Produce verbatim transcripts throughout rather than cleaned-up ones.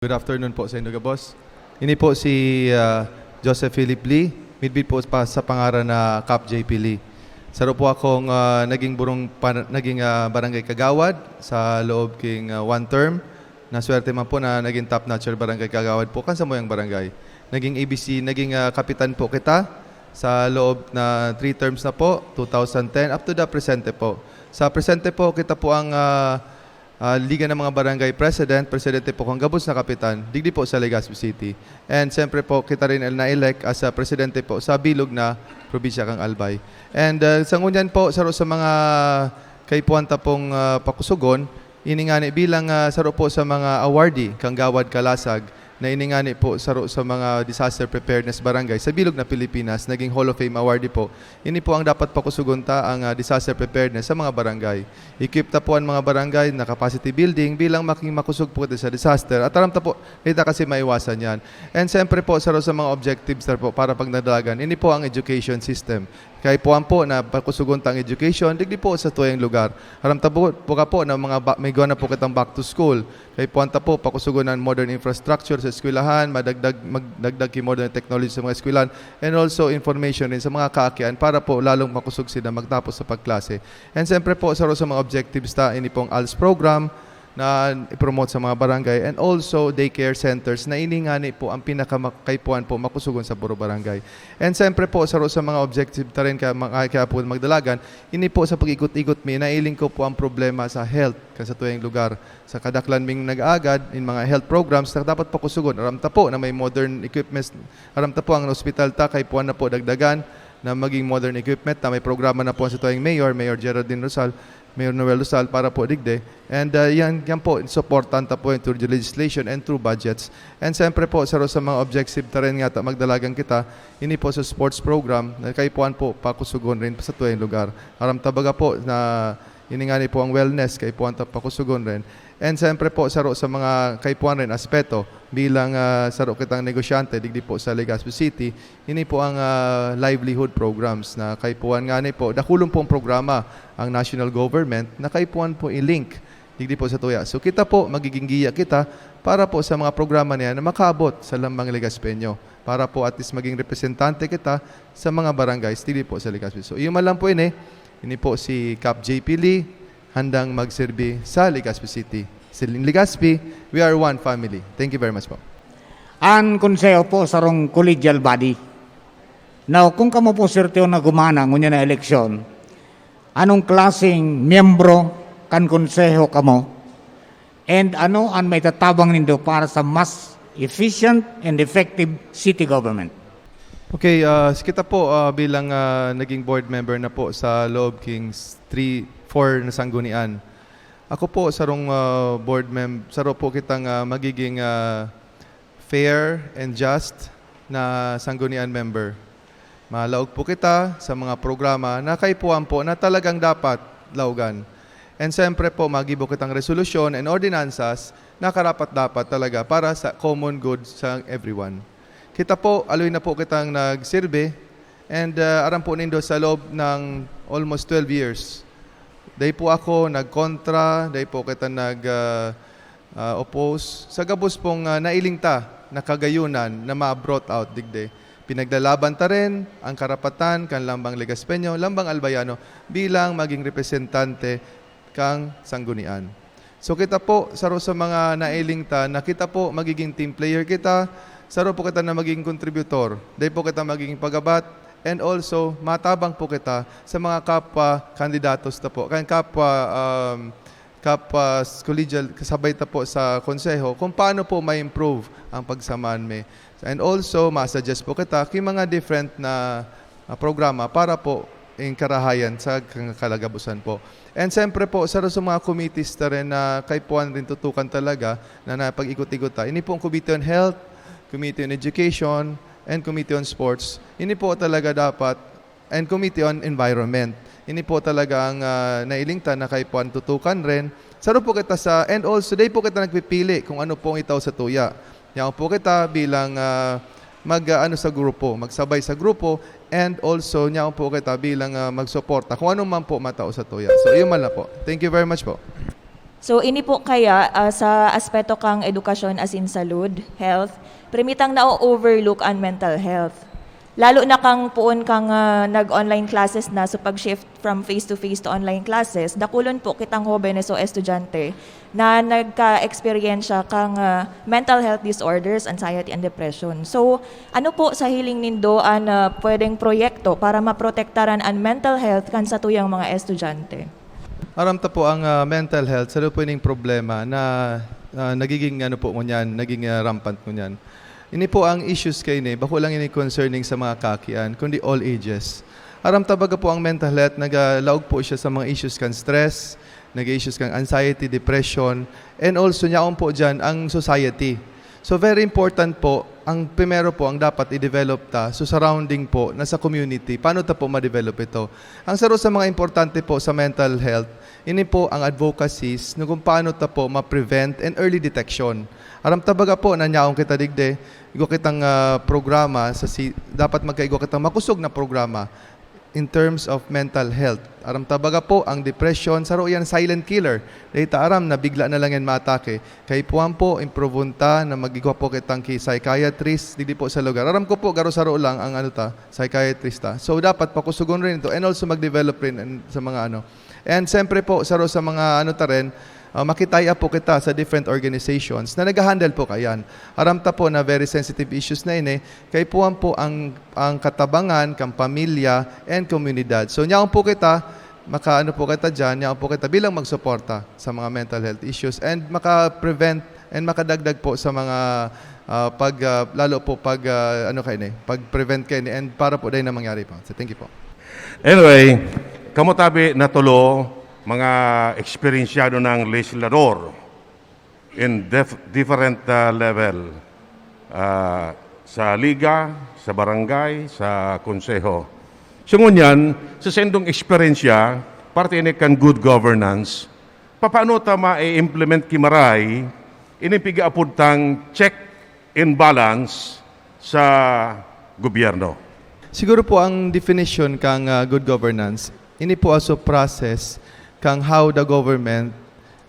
Good afternoon po sa inyo gabos. Ini po si, ah, Joseph Philip Lee, midbid po pa sa pangaran na Kap J P Lee. Saro po akong, ah, naging burong pa-, naging, ah, barangay kagawad sa loob king, ah, one term. Naswerte man po na naging top notcher barangay kagawad po kan samuyang barangay. Naging A B C, naging, ah, kapitan po kita sa loob na three terms na po, two thousand ten up to the presente po. Sa presente po, kita po ang, ah, ah, Liga ng mga Barangay President, presidente po kang gabos na kapitan, digdi po sa Legazpi City. And siyempre po, kita rin na-elect as a presidente po sa bilog na probinsya kang Albay. And, ah, sa ngunyan po, saro sa mga kaipuhan ta pong, ah, pakusugon, ini ngani bilang, ah, saro po sa mga awardee kang Gawad Kalasag, na ini ngani po saro sa mga disaster preparedness barangay sa bilog na Pilipinas, naging Hall of Fame awardee po. Ini po ang dapat pakusugon ta, ang, ah, disaster preparedness sa mga barangay. Equip ta po ang mga barangay na capacity building bilang making makusog po kita sa disaster. At aram ta po, di ta kasi maiwasan yan. And siyempre po, saro sa mga objectives ta po para pagdadalagan, ini po ang education system. Kaipuhan po na pakusugon ta ang education, digdi po sa tuyang lugar. Aram ta po, po ka po na mga ba-, may gawa na po kitang back to school. Kaipuhan ta po, pakusugon ang modern infrastructure sa eskwelahan, madagdag, magdagdag ki modern technology sa mga eskwelahan, and also information rin sa mga kaakian para po lalong makusog sila magtapos sa pagklase. And siyempre po, saro sa mga objectives ta, ini pong ALS program na i-promote sa mga barangay, and also daycare centers na ini ngani po ang pinaka-, kaipuhan po makusugon sa puro barangay. And siyempre po, saro sa mga objective ta rin ka, mga, kaya po magdalagan, ini po sa pag-ikot-ikot mi, nailing ko po ang problema sa health kan sa tuyang lugar. Sa kadaklan ming nag-aagad in mga health programs na dapat pakusugon. Aram ta po na may modern equipments. Aram ta po ang ospital ta, kaipuhan na po dagdagan na maging modern equipment. Na may programa na po sa tuyang mayor, Mayor Geraldine Rosal, Mayor Noel Rosal, para po digdi. And, uh, yan, yan po, supportan ta po yung through the legislation and through budgets. And siyempre po, saro sa mga objective ta rin nga ta, magdalagan kita, ini po sa sports program, na kaipuhan po, pakusugon rin sa tuyang lugar. Aram ta baga po na ini ngani po ang wellness, kaipuhan ta pakusugon rin. And siyempre po, saro sa mga kaipuhan rin, aspeto, bilang, ah, saro kitang negosyante, digdi po sa Legazpi City, ini po ang, ah, livelihood programs na kaipuhan ngani po. Dakulon pong programa ang national government na kaipuhan po i-link, digdi po sa tuya. So kita po, magiging giya kita para po sa mga programa niya na makaabot sa lambang Legazpeño. Para po at least maging representante kita sa mga barangays, digdi po sa Legazpi. So iyo man lang po ini, ini po si Kap J P Lee, handang magserbi sa Legazpi City. Sa Legazpi, we are one family. Thank you very much po. Ang konseho po sarong collegial body. Now, kung kamo po, Sir Teo, na gumana ngunyan na eleksyon, anong klaseng miyembro kan konseho kamo? And ano ang maitatabang nindo para sa mas efficient and effective city government? Okay, ah, kita po, ah, bilang, ah, naging board member na po sa loob king three, four na sanggunian. Ako po, sarong, ah, board mem-, saro po kitang, ah, magiging, ah, fair and just na sanggunian member. Malaog po kita sa mga programa na kaipuhan po na talagang dapat laogan. And siyempre po, magibo kitang resolusyon and ordinances na karapat-dapat talaga para sa common good sa everyone. Kita po, aloy na po kitang nagsirbe, and, ah, aram po nindo, sa loob ng almost twelve years, dai po ako nagkontra, dai po kita nag, ah, ah, oppose sa gabos pong, ah, nailing ta na kagayunan na ma-brought out digdi. Pinaglalaban ta rin ang karapatan kan lambang Legazpeño, lambang Albayano bilang maging representante kang sanggunian. So kita po, saro sa mga nailing ta, na kita po, magiging team player kita, saro po kita na magiging kontributor, dai po kita magiging pagabat, and also matabang po kita sa mga kapwa kandidatos ta po, kan kapwa, um, kapwa s-, collegial, kasabay ta po sa konseho kung paano po ma-improve ang pagsamaan mi. And also, ma-suggest po kita ki mga different na, ah, programa para po in karahayan sa kang-, kalagabusan po. And siyempre po, saro sa mga committees ta rin na kaipuhan rin tutukan talaga na napag-ikot-ikot ta. Ini pong Committee on Health, Committee on Education, and Committee on Sports. Ini po talaga dapat, and Committee on Environment. Ini po talaga ang, ah, nailing ta na kaipuhan tutukan rin. Saro po kita sa, and also, dai po kita nagpipili kung ano pong itaw sa tuya. Yaon po kita bilang, ah, mag, ah, ano sa grupo, magsabay sa grupo, and also, yaon po kita bilang, ah, magsuporta kung ano man po matao sa tuya. So, yun man lang po. Thank you very much po. So, ini po kaya, ah, sa aspeto kang edukasyon asin salud, health, primitang na-overlook an mental health. Lalo na kang poon kang, ah, nag-online classes na, so pag-shift from face-to-face to online classes, dakulon po kitang hobenes o estudyante na nagka-eksperyensya kang, ah, mental health disorders, anxiety and depression. So, ano po sa hiling nindo an, ah, pwedeng proyekto para maprotektaran an mental health kan satuyang mga estudyante? Aram ta po ang, ah, mental health, saro po ining problema na, ah, nagiging ano po ngunyan, naging, ah, rampant ngunyan. Ini po ang issues kaini, bako lang ini concerning sa mga kakian, kundi all ages. Aram ta baga po ang mental health, nagalaog po siya sa mga issues kan stress, nag-issues kan anxiety, depression, and also nyaon po dyan ang society. So very important po, ang primero po, ang dapat i-develop ta, so surrounding po, na sa community, paano ta po ma-develop ito? Ang saro sa mga importante po sa mental health, ini po ang advocacies na kung paano ta po ma-prevent and early detection. Aram ta baga po na nyaon kita digdi, igwa kitang, ah, programa sa si-, dapat magkaigwa kitang makusog na programa in terms of mental health. Aram ta baga po, ang depression, saro yan silent killer. Dahil ta aram na bigla na lang yan maatake. Kaipuhan po, improveon ta na mag-igwa po kitang ki psychiatrist, digdi po sa lugar. Aram ko po, garo saro lang ang ano ta, psychiatrist ta. So, dapat pakusugon rin ito and also mag-develop rin in-, sa mga ano. And siyempre po, saro sa mga ano ta rin, ah, makitaya po kita sa different organizations na nag-handle po kayan. Aram ta po na very sensitive issues na ini, kaipuhan po ang, ang katabangan kan pamilya and komunidad. So, nyaon po kita, makaano po kita dyan, nyaon po kita bilang magsuporta sa mga mental health issues and maka-prevent and makadagdag po sa mga, ah, pag, ah, lalo po pag, ah, ano kaini, pag-prevent kaini and para po dahil na mangyari po. So, thank you po. Anyway, kamo tabi na tulo, mga eksperyensyado ng legislador in def-, different, ah, level, ah, sa liga, sa barangay, sa konseho. So, ngunyan, sa sendong eksperyensya, parte ini kan good governance, papaano ta ma-implement ki maray ini pigaapod tang check and balance sa gobyerno? Siguro po ang definition kang, ah, good governance, ini po aso process kang how the government,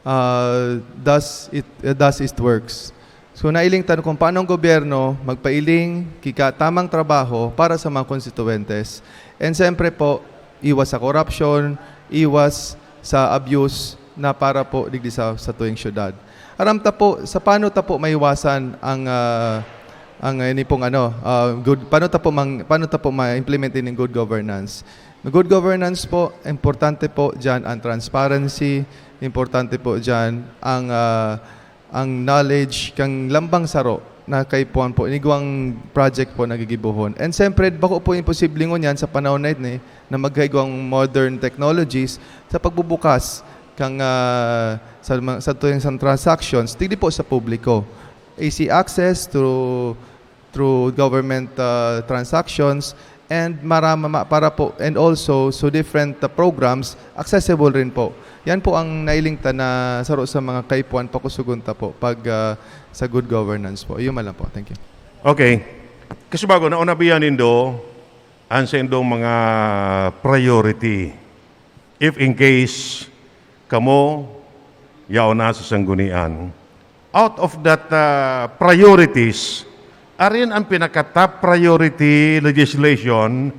ah, does it, ah, does its works. So, nailing ta kung paano ang gobyerno magpailing ki katamang trabaho para sa mga konstituyentes. And siyempre po, iwas sa korupsyon, iwas sa abuse na para po digdi sa, sa tuyang syudad. Aram ta po, sa paano ta po maiwasan ang, ah, ang, ah, ini pong ano, ah, good, paano ta po mang-, paano ta po ma-implement ining good governance? Good governance po, importante po diyan ang transparency, importante po diyan ang, ah, ang knowledge kang lambang saro na kaipuhan po, inigwang project po na gigibohon. And siyempre, bako po imposible ngunyan sa panahon na ini na magkaigwang modern technologies sa pagbubukas kang, ah, sa mga, sa tuyang sa transactions, digdi po sa publiko. Easy access through, through government, ah, transactions and marama-, ma-, para po, and also so different, ah, programs, accessible rin po. Yan po ang nailing ta na saro sa mga kaipuhan pakusugon ta po pag, ah, sa good governance po. Yun man lang po. Thank you. Okay. Kasubago, nauna biya nindo ang saindong mga priority? If in case kamo yaon na sa sanggunian, out of that, ah, priorities, arin ang pinaka-top priority legislation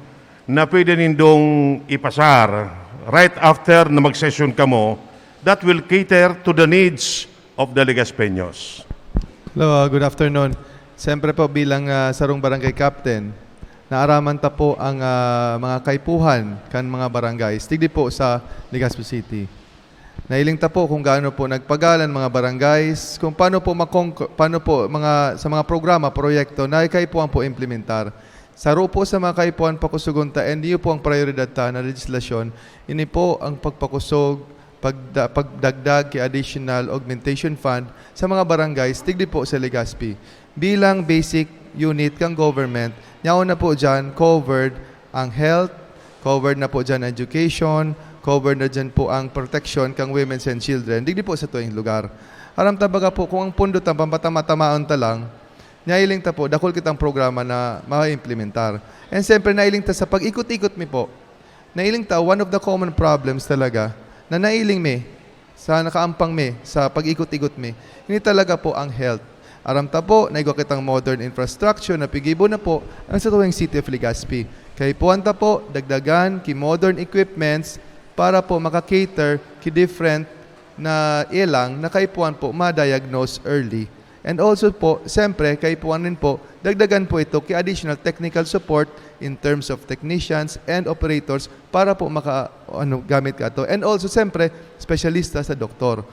na pwede nindong ipasar right after na mag-session kamo that will cater to the needs of the Legaspeños? Hello, ah, good afternoon. Siyempre po, bilang, ah, sarong barangay captain, naaraman ta po ang, ah, mga kaipuhan kan mga barangays, digdi po sa Legazpi City. Nailing ta po kung gaano po nagpagal an mga barangays, kung paano po makong-, paano po mga, sa mga programa, proyekto na kaipuhan po implementar. Saro po sa mga kaipuhan pakusugon ta, and iyo po ang prioridad ta na legislasyon, ini po ang pagpakusog, pagda-, pagdagdag ki additional augmentation fund sa mga barangays digdi po sa Legazpi. Bilang basic unit kang government, yaon na po dyan covered ang health, covered na po dyan education, covered na dyan po ang protection kang women and children digdi po sa tuyang lugar. Aram ta baga po, kung ang pondo ta, pampatama-tamaon ta lang, nailing ta po, dakul kitang programa na ma-implementar. And siyempre, nailing ta sa pag-ikot-ikot mi po. Nailing ta, one of the common problems talaga, na nailing mi, sa nakaampang mi, sa pag-ikot-ikot mi, ini talaga po ang health. Aram ta po na igwa kitang modern infrastructure na pigibo na po ang satuyang City of Legazpi. Kaipuhan ta po, dagdagan ki modern equipments para po maka-cater ki different na ilang na kaipuhan po ma-diagnose early. And also po, siyempre, kaipuhan rin po, dagdagan po ito ki additional technical support in terms of technicians and operators para po maka, ano, gamit ka to. And also, siyempre, espesyalista sa doktor.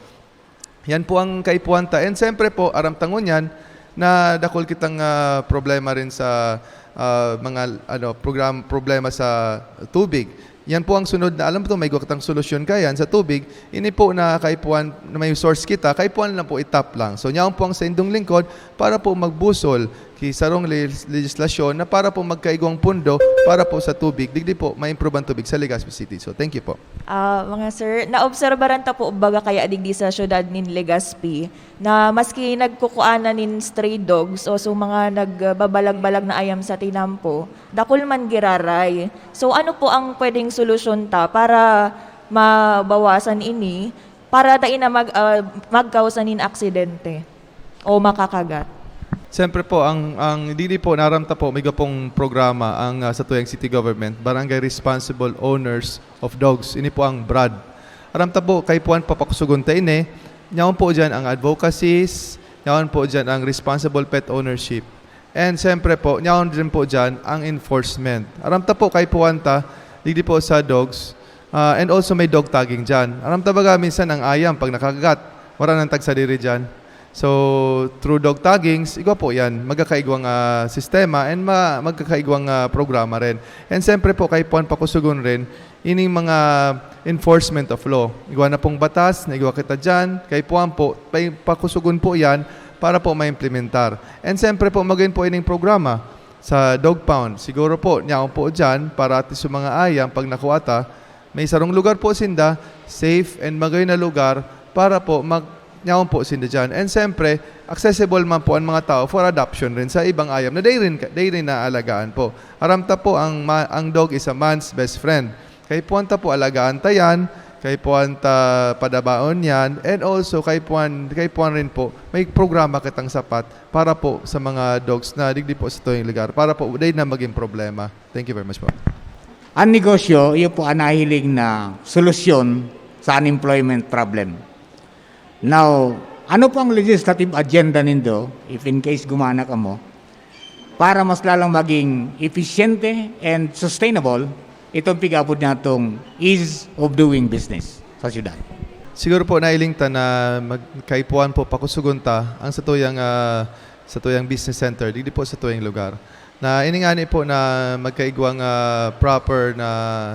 Yan po ang kaipuhan ta. And siyempre po, aram ta ngunyan na dakul kitang, ah, problema rin sa, ah, mga, ano, program, problema sa tubig. Yan po ang sunod na, alam po, may igwa kitang solusyon kaiyan sa tubig. Ini po na kaipuhan, na may source kita, kaipuhan lang po i-tap lang. So, yaon po ang saindong lingkod para po magbusol ki sarong legis-, legislasyon na para po magkaigwang pundo para po sa tubig. Digdi po, ma-improve ang tubig sa Legazpi City. So, thank you po. Ah, mga sir, naobserbaran ta po baga kaya digdi sa siyudad nin Legazpi na maski nagkukuanan nin stray dogs o so mga nagbabalag-balag na ayam sa tinampo, dakul man giraray. So, ano po ang pwedeng solusyon ta para mabawasan ini, para dai na mag-, ah, magkausa nin aksidente o makakagat? Siyempre po, ang, ang dili po, naram ta po, may igwa pong programa ang, ah, satuyang city government, Barangay Responsible Owners of Dogs. Ini po ang brad. Aram ta po, kaipuhan papakusugon ta ini. Yaon po diyan ang advocacies, yaon po diyan ang responsible pet ownership. And siyempre po, yaon din po diyan ang enforcement. Aram ta po, kaipuhan ta, digdi po sa dogs, ah, and also may dog tagging diyan. Aram ta baga, minsan ang ayam, pag nakagat, wala nang tagsadiri diyan. So, through dog taggings, igwa po yan. Magkakaigwang, ah, sistema and ma-, magkakaigwang, ah, programa rin. And siyempre po, kaipuhan pakusugon rin, ining mga enforcement of law. Igwa na pong batas, na igwa kita dyan, kaipuhan po, pay-, pakusugon po yan para po ma-implementar. And siyempre po, magayon po ining programa sa dog pound. Siguro po, yaon po dyan, para at least yung mga ayam, pag nakuha ta, may sarong lugar po sinda, safe and magayon na lugar para po mag-, yaon po sinda dyan. And siyempre, accessible man po ang mga tao for adoption rin sa ibang ayam na dai rin, dai rin naalagaan po. Aram ta po, ang ma-, ang dog is a man's best friend. Kaipuhan ta po alagaan ta yan, kaipuhan ta padabaon yan, and also kaipuhan, kaipuhan rin po, may programa kitang sapat para po sa mga dogs na digdi po sa tuyong lugar, para po dai na maging problema. Thank you very much po. Ang negosyo, iyo po ang nahiling na solusyon sa unemployment problem. Now, ano po ang legislative agenda nindo, if in case gumana kamo, para mas lalong maging episyente and sustainable itong pig-abot niyatong ease of doing business sa syudad? Siguro po, nailing ta na mag-, kaipuhan po, pakusugon ta ang satuyang, ah, satuyang business center, digdi po satuyang lugar. Na ini ngani po na magkaigwang, ah, proper na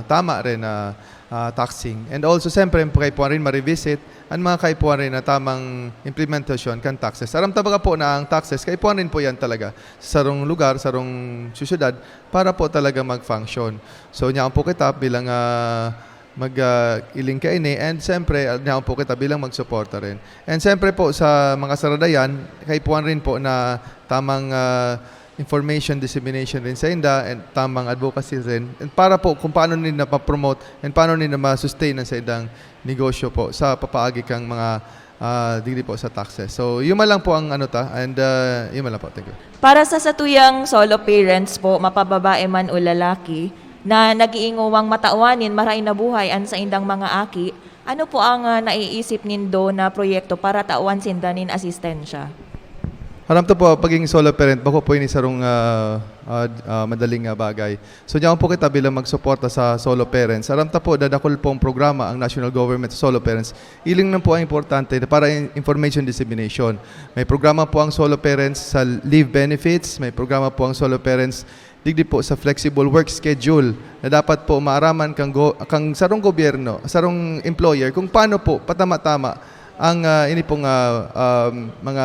tama rin na, ah, taxing. And also, siyempre, kaipuhan rin ma-revisit ang mga kaipuhan rin na tamang implementasyon kan taxes. Aram ta baga po na ang taxes, kaipuhan rin po yan talaga sa sarong lugar, sarong syudad, para po talaga mag-function. So, yaon po kita bilang, ah, mag, ah, iling kaini, and siyempre, ah, yaon po kita bilang magsuporta rin. And siyempre po, sa mga saradayan, kaipuhan rin po na tamang, ah, information dissemination rin sa inda and tamang advocacy rin. And para po kung paano nila ma-promote and paano nila ma-sustain ang sa indang negosyo po sa papaagi kang mga, ah, digdi po sa taxes. So, yun man lang po ang ano ta, and, ah, yun man lang po. Thank you. Para sa satuyang solo parents po, mapababae man o lalaki, na nag-iingowang matawan nin maray na buhay an saindang mga aki, ano po ang, ah, naiisip nindo na proyekto para tawan sinda nin asistensya? Aram ta po, pagiging solo parent, bako po ini sarong, ah, ah, ah, madaling, ah, bagay. So, yaon po kita bilang magsuporta sa solo parents. Aram ta po, dadakol pong programa ang national government sa solo parents. Iling lang po ang importante na para in-, information dissemination. May programa po ang solo parents sa leave benefits, may programa po ang solo parents digdi po sa flexible work schedule na dapat po maaraman kang go-, kang sarong gobyerno, sarong employer kung paano po patama-tama ang, ah, ini pong, ah, um, mga,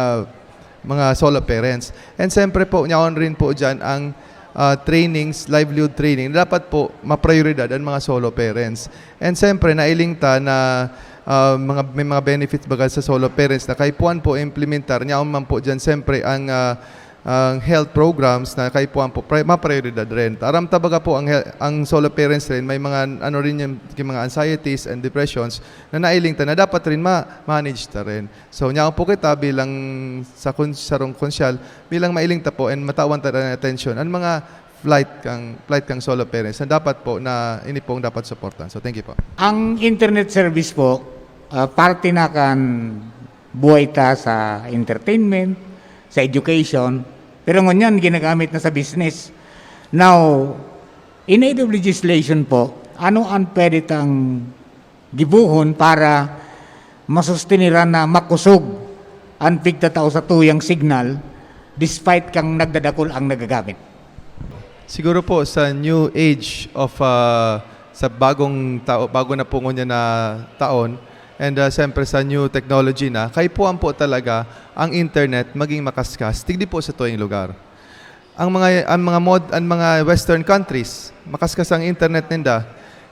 mga solo parents. And siyempre po, yaon rin po diyan ang, ah, trainings, livelihood training. Dapat po maprioridad ang mga solo parents. And siyempre, nailing ta na, ah, mga, may mga benefits baga sa solo parents na kaipuhan po implementar. Yaon man po diyan, siyempre, ang, ah, ang health programs na kaipuhan po, pri-, maprioridad rin. Aram ta baga po ang hel-, ang solo parents rin, may mga ano rin yung, yung mga anxieties and depressions na nailing ta na dapat rin ma-manage ta rin. So, nyaon po kita bilang sa kun-, sarong konsyal, bilang mailing ta po and matawan ta rin atensyon ang mga flight kang, flight kang solo parents na dapat po na ini pong dapat suportan. So, thank you po. Ang internet service po, ah, parte na kan buhay ta sa entertainment, sa education, pero ngunyan ginagamit na sa business. Now, in aid of legislation po, ano ang pwede tang gibohon para masustiniran na makusog ang pigtatao sa tuyang signal despite kang nagdadakul ang nagagamit? Siguro po sa new age of, ah, sa bagong tao, bago na po ngunyan na taon, and, ah, siyempre sa new technology na, kaipuhan po talaga ang internet maging makaskas, tigdi po sa tuwing lugar. Ang mga, ang mga mod-, ang mga western countries, makaskas ang internet ninda.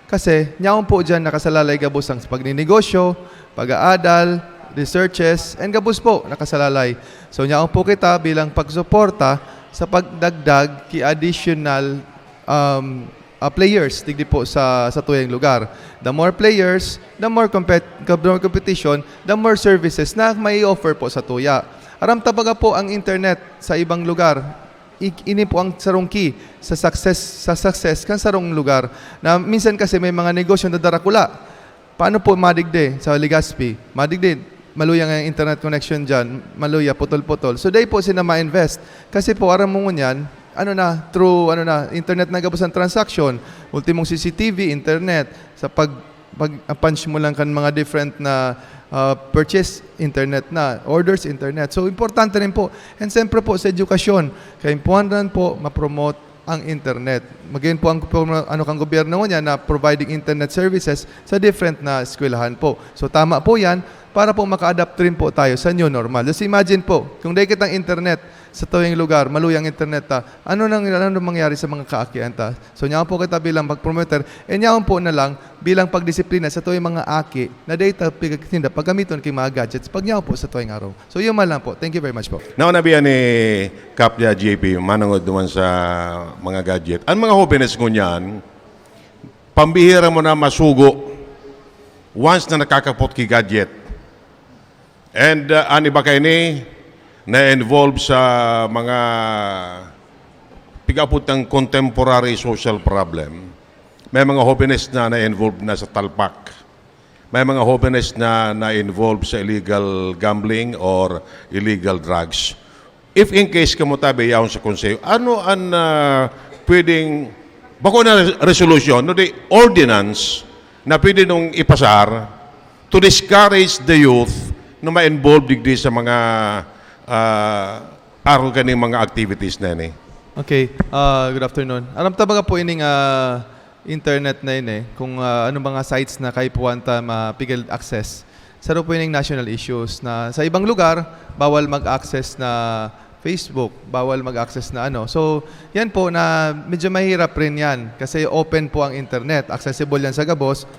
Kasi, nyaon po diyan nakasalalay gabos ang pagninegosyo, pag-aadal, researches, and gabos po nakasalalay. So, nyaon po kita bilang pagsuporta sa pagdagdag ki additional, um, ah, players digdi po sa, sa tuyang lugar. The more players, the more compet-, the more competition, the more services na may offer po sa tuya. Aram ta baga po ang internet sa ibang lugar. I-, ini po ang sarong key sa success, sa success kan sarong lugar. Na minsan kasi may mga negosyo na darakula. Paano po madigdi sa Legazpi? Madigdi, maluya nga internet connection diyan, maluya, putol-putol. So, dai po sila ma-invest. Kasi po, aram mo ngunyan, ano na, through, ano na, internet na gabos ang transaction, ultimong C C T V, internet, sa pag, pag punch mo lang kan mga different na, ah, purchase, internet na, orders, internet. So, importante rin po. And siyempre po, sa edukasyon, kaipuhan rin po, ma-promote ang internet. Magayon po ang ano kang gobyerno ngunyan na providing internet services sa different na eskwelahan po. So, tama po yan para po maka-adapt rin po tayo sa new normal. Just imagine po, kung dai kitang internet sa tuwing lugar, maluya ang internet ta, ano nang, ano nang mangyari sa mga kaakian ta? So, nyaon po kita bilang pag-promoter, and nyaon po na lang bilang pagdisiplina sa tuwing mga aki na dai ta pigagtinda paggamiton ki mga gadgets pag nyaon po sa tuwing araw. So, yun man lang po. Thank you very much po. Nauna biya ni Kap diya, J P, manangod naman sa mga gadget. Ang mga hobenes ngunyan, pambihira mo na masugo once na nakakapot ki gadget. And uh, an iba kaini na-involve sa mga pig-apod ng contemporary social problem. May mga hobenes na na-involve na sa talpak. May mga hobenes na na-involve sa illegal gambling or illegal drugs. If in case kamo tabi yaon sa konseho, ano an ah, pwedeng, bako na res- resolution, no, di ordinance na pwede nung ipasar to discourage the youth na ma-involve digdi sa mga ah, arog kaning mga activities na ini? Okay, ah, good afternoon. Aram ta baga po ining ah, internet na ini, kung ah, ano mga sites na kaipuhan ta mapigil access. Saro po ining national issues na sa ibang lugar, bawal mag-access na Facebook, bawal mag-access na ano. So, yan po na medyo mahirap rin yan kasi open po ang internet, accessible yan sa gabos.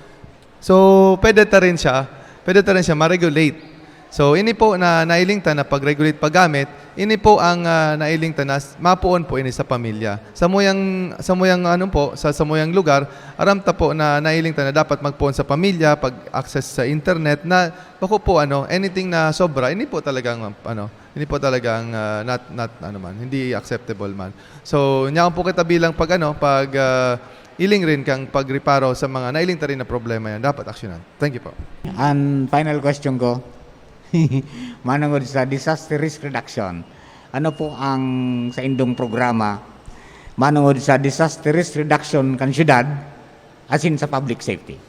So, pwede ta rin siya, pwede ta rin siya ma-regulate. So, ini po na nailing ta na pag-regulate paggamit, ini po ang ah, nailing ta na s- mapuon po ini sa pamilya. Sa muyang, sa muyang ano po, sa, sa muyang lugar, aram ta po na nailing ta na dapat magpuon sa pamilya, pag-access sa internet na bako po ano, anything na sobra, ini po talagang ano, ini po talagang ah, not not ano man, hindi acceptable man. So, nyaon po kita bilang pag ano, pag ah, iling rin kang pagreparo sa mga nailing ta rin na problema yan. Dapat aksyonan. Thank you po. Ang final question ko, manungod sa disaster risk reduction, ano po ang sa indong programa manungod sa disaster risk reduction kan syudad asin sa public safety?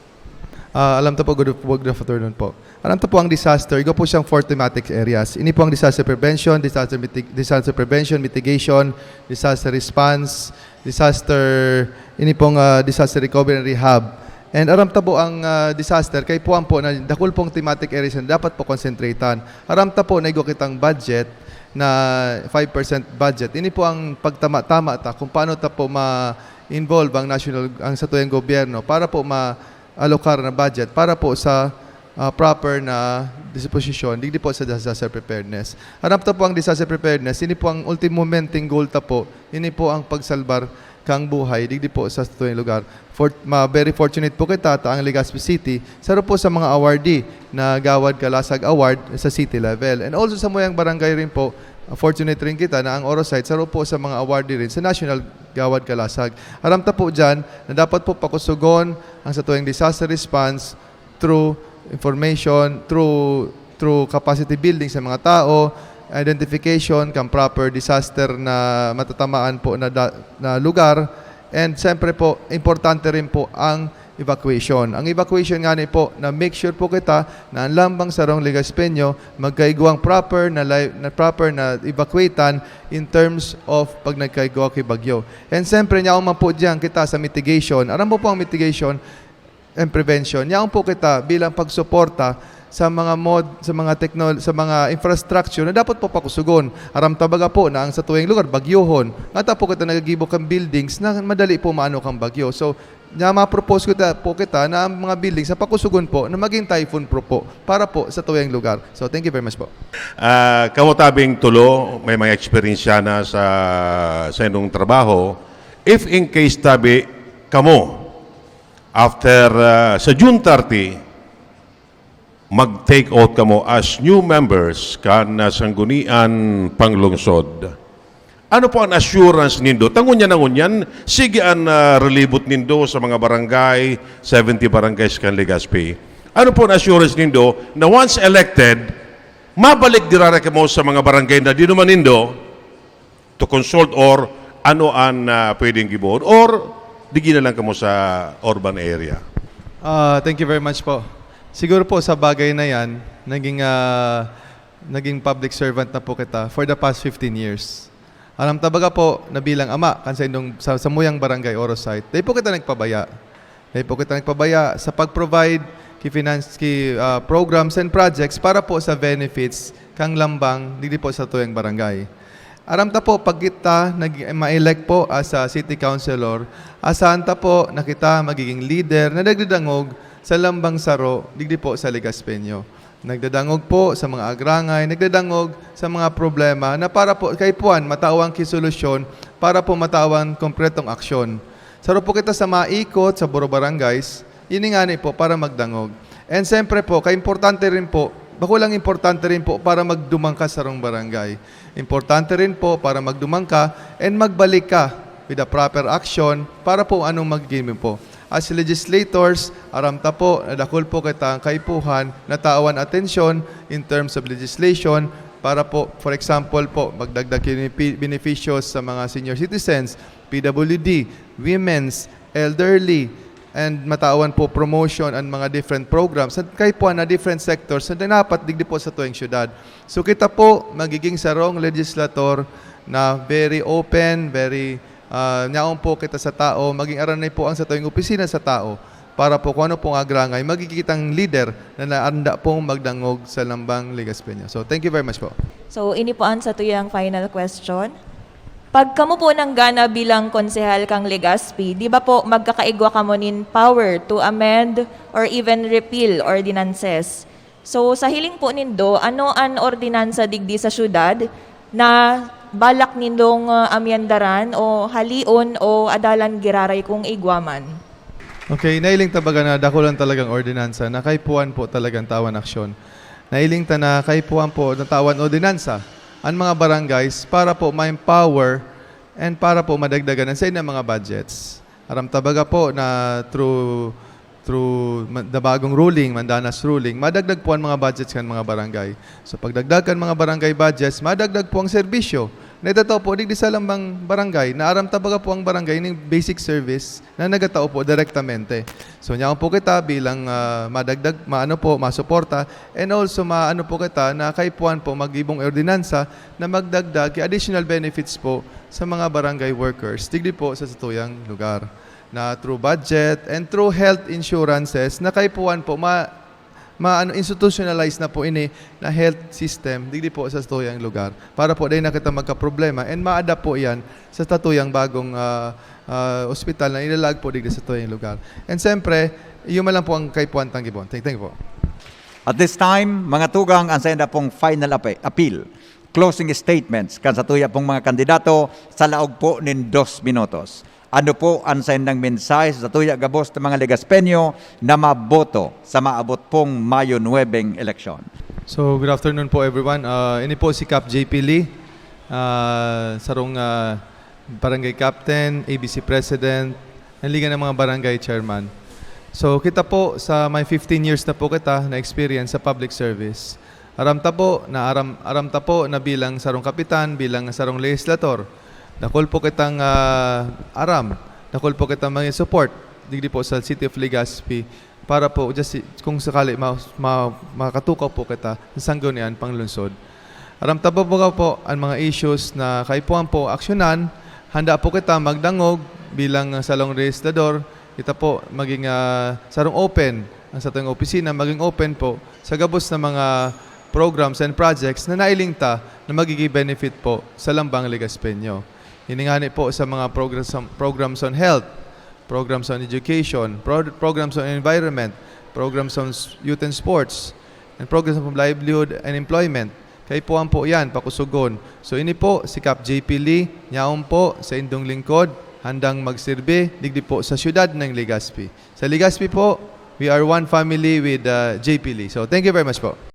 Ah, alam ta po, good, good afternoon po. Alam ta po ang disaster, igo po siyang four thematic areas. Ini po ang disaster prevention, disaster, mitig- disaster prevention, mitigation, disaster response, disaster, ini pong ah, disaster recovery and rehab. And aram ta po ang ah, disaster, kaipuhan po na dakul pong thematic areas na dapat po konsentratan. Aram ta po na igo kitang budget na five percent budget. Ini po ang pagtama-tama ta kung paano ta po ma-involve ang national, ang satuyang gobyerno para po ma-alokar na budget para po sa ah, proper na disposisyon digdi po sa disaster preparedness. Harap ta po ang disaster preparedness, ini po ang ultimo momenteng goal ta po, ini po ang pagsalbar kang buhay digdi po sa satuyang lugar. For, ma, very fortunate po kita ta ang Legazpi City, saro po sa mga awardee na Gawad Kalasag Award sa city level. And also sa muyang barangay rin po, ah, fortunate rin kita na ang Orosite, saro po sa mga awardee rin sa National Gawad Kalasag. Aram ta po dyan na dapat po pakusugon ang satuyang disaster response through information, through, through capacity building sa mga tao, identification kan proper disaster na matatamaan po na, da, na lugar, and siyempre po, importante rin po ang evacuation. Ang evacuation nga ni po, na make sure po kita na ang lambang sarong Legaspeño magkaigwang proper na, li, na proper na evacuatan in terms of pag nagkaigwa ki bagyo. And siyempre, niya man po diyan kita sa mitigation. Aram mo po ang mitigation, and prevention. Yaon po kita bilang pagsuporta sa mga mod, sa mga technol, sa mga infrastructure na dapat po pakusugon. Aram ta baga po na ang satuyang lugar, bagyohon. Ngata po kita nagagibo kan buildings na madali po maano kan bagyo. So, na ma-propose ko ta, po kita na ang mga buildings sa pakusugon po na maging typhoon proof po para po satuyang lugar. So, thank you very much po. Ah, kamo tabing tulo, may mga eksperyensya na sa, sa inyong trabaho. If in case tabi kamo, after, ah, sa June thirty, mag-take out kamo as new members kan, ah, Sanggunian Panglungsod. Ano po ang assurance nindo? Ta ngunyan na ngunyan, sige an, ah, relibot nindo sa mga barangay, seventy barangays kan Legazpi. Ano po ang assurance nindo na once elected, mabalik giraray kamo sa mga barangay na dinuman nindo to consult, or ano an, ah, pwedeng gibohon? Or digi na lang kamo sa urban area? Ah, thank you very much po. Siguro po sa bagay na yan, naging, ah, naging public servant na po kita for the past fifteen years. Aram ta baga po na bilang ama kan sa indong, sa, samuyang barangay Orosite, dai po kita nagpabaya. Dai po kita nagpabaya sa pag-provide ki finance, ki, ah, programs and projects para po sa benefits kang lambang digdi po satuyang barangay. Aram ta po, pag kita nag, ma-elect po as a city councilor, asahan ta po na kita magiging leader na nagdadangog sa lambang saro digdi po sa Legaspeño. Nagdadangog po sa mga agrangay, nagdadangog sa mga problema na para po kaipuhan matawan ki solusyon, para po matawan kompletong aksyon. Saro po kita sa maikot sa buro barangays, ini ngani po para magdangog. And siyempre po, kaimportante rin po, bako lang importante rin po para magduman ka sarong barangay. Importante rin po para magduman ka and magbalik ka with a proper action para po anong magiging po. As legislators, aram ta po na dakul po kita ang kaipuhan na tawan atensyon in terms of legislation para po, for example po, magdagdag ki benepi-, benepisyo sa mga senior citizens, P W D, women's, elderly, and matawan po promotion and mga different programs at kaipuhan na different sectors na dapat digdi po satuyang syudad. So kita po magiging sarong legislator na very open, very, ah, nyaon po kita sa tao, maging aranay po ang satuyang opisina sa tao para po kung ano pong agrangay, magiging kitang leader na naanda pong magdangog sa lambang Legaspeño. So, thank you very much po. So, ini po ang satuyang final question. Pag kamo po nanggana bilang konsehal kang Legazpi, di ba po magkakaigwa kamo nin power to amend or even repeal ordinances? So, sa hiling po nindo, ano an ordinansa digdi sa syudad na balak nindong, ah, amyendaran o halion o adalan giraray kung igwa man? Okay, nailing ta baga na dakul lang talagang ordinansa na kaipuhan po talagang tawan aksyon. Nailing ta na kaipuhan po na tawan ordinansa ang mga barangays para po ma-empower and para po madagdagan ang sa inyong mga budgets. Aram ta baga po na through through ma- the bagong ruling, Mandanas ruling, madagdag po ang mga budgets kan mga barangay. So pagdagdag kan mga barangay budgets, madagdag po ang serbisyo na itatao po digdi sa lambang barangay, na aram ta baga po ang barangay ning basic service na nagatao po direktamente. So, niyaon po kita bilang, ah, madagdag, maano po, masuporta, and also maano po kita na kaipuhan po magibong ordinansa na magdagdag ki additional benefits po sa mga barangay workers, digdi po sa satuyang lugar, na through budget and through health insurances na kaipuhan po ma, ma, ano, institutionalize na po ini na health system digdi po sa satuyang lugar. Para po dai na kita magkaproblema and ma-adapt po iyan sa satuyang bagong, ah, ah, ospital na ilalag po digdi sa satuyang lugar. And siyempre, iyo man lang po ang kaipuhan tang gibon. Thank, thank you po. At this time, mga tugang, an sainda pong final ape-, appeal, closing statements kan satuya pong mga kandidato sa laog po nin dos minutos. Ano po an saindang mensahe sa satuya gabos na mga Legaspeño na maboto sa maabot pong Mayo nuwebeng eleksyon? So, good afternoon po everyone. Uh, ini po si Cap J P Lee, uh, sarong uh, barangay captain, A B C president, ng Liga ng mga Barangay Chairman. So, kita po sa may fifteen years na po kita na experience sa public service. Aram ta po na aram, aram ta po na bilang sarong kapitan, bilang sarong legislator, dakul po kitang uh, aram, dakul po kitang mga support digdi po sa City of Legazpi para po just kung sakali ma, ma, makatukaw po kita sa sanggunian panglungsod. Aram ta po po an mga issues na kaipuhan po aksyonan. Handa po kita magdangog bilang salong legislador. Kita po maging uh, sarong open ang satong opisina, maging open po sa gabos na mga programs and projects na nailing ta na magiging benefit po sa lambang Legaspeño. Ini ngani po sa mga programs, programs on health, programs on education, pro- programs on environment, programs on youth and sports, and programs on livelihood and employment. Kaipuhan po yan, pakusugon. So ini po si Cap J P Lee, nyaon po sa indong lingkod, handang magsirbi, digdi po sa siyudad ng Legazpi. Sa Legazpi po, we are one family with uh, J P Lee. So thank you very much po.